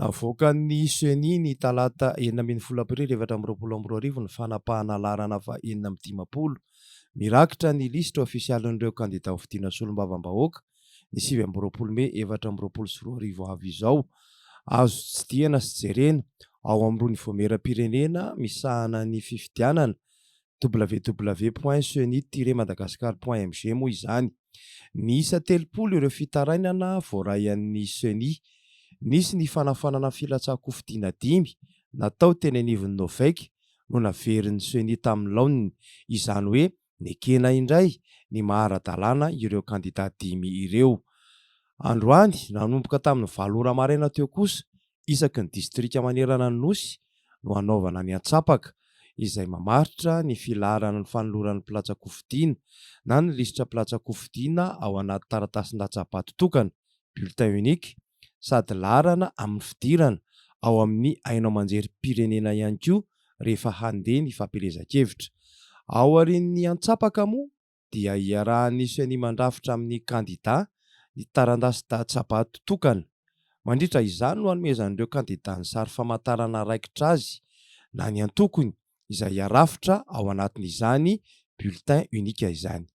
Navoakan'ny Ceni ny talata 16 aprily 2024 ny fanapahana laharana faha 56 mirakitra ny lisitra ofisialin'ireo kandida hofidiana solombavambahoaka ny 29 mey 2024 avy izao. Azo tsidihana sy jerena ao amin'irony voamieram-pirenena misahana ny fifidianana www.ceni-madagascar.mg moa izany. Niisa 30 ireo fitarainana voaray an'ny Ceni. Nisy ny fanafanana filatsahan-kofidina dimy natao teny anivon'ny Novec no naverin'ny Ceni tamin'ny laoniny, izany hoe nekena indray ny maha ara-dalàna ireo kandida dimy ireo. Androany, nanomboka tamin'ny valo ora maraina teo kosa, isaky ny distrika manerana ny Nosy no hanaovana ny antsapaka, izay mamaritra ny filaharana ny fanoloran'ny mpilatsa-kofidina na ny lisitra mpilatsa-kofidina ao anaty taratasin-datsabato tokana, bulletin unique, sady laharana amin'ny fidirana ao amin'ny haino aman-jerim-pirenena ihany koa rehefa handeha ny fampielezan-kevitra. Aorian'ny antsapaka moa dia iarahan'ny Ceni mandrafitra amin'ny kandidà ny tarandasin-datsabato tokana. Mandritra izany no hanomezan'ireo kandidà ny sary famantarana raikitra azy na ny antokony izay harafitra ao anatin'izany bulletin unique izany.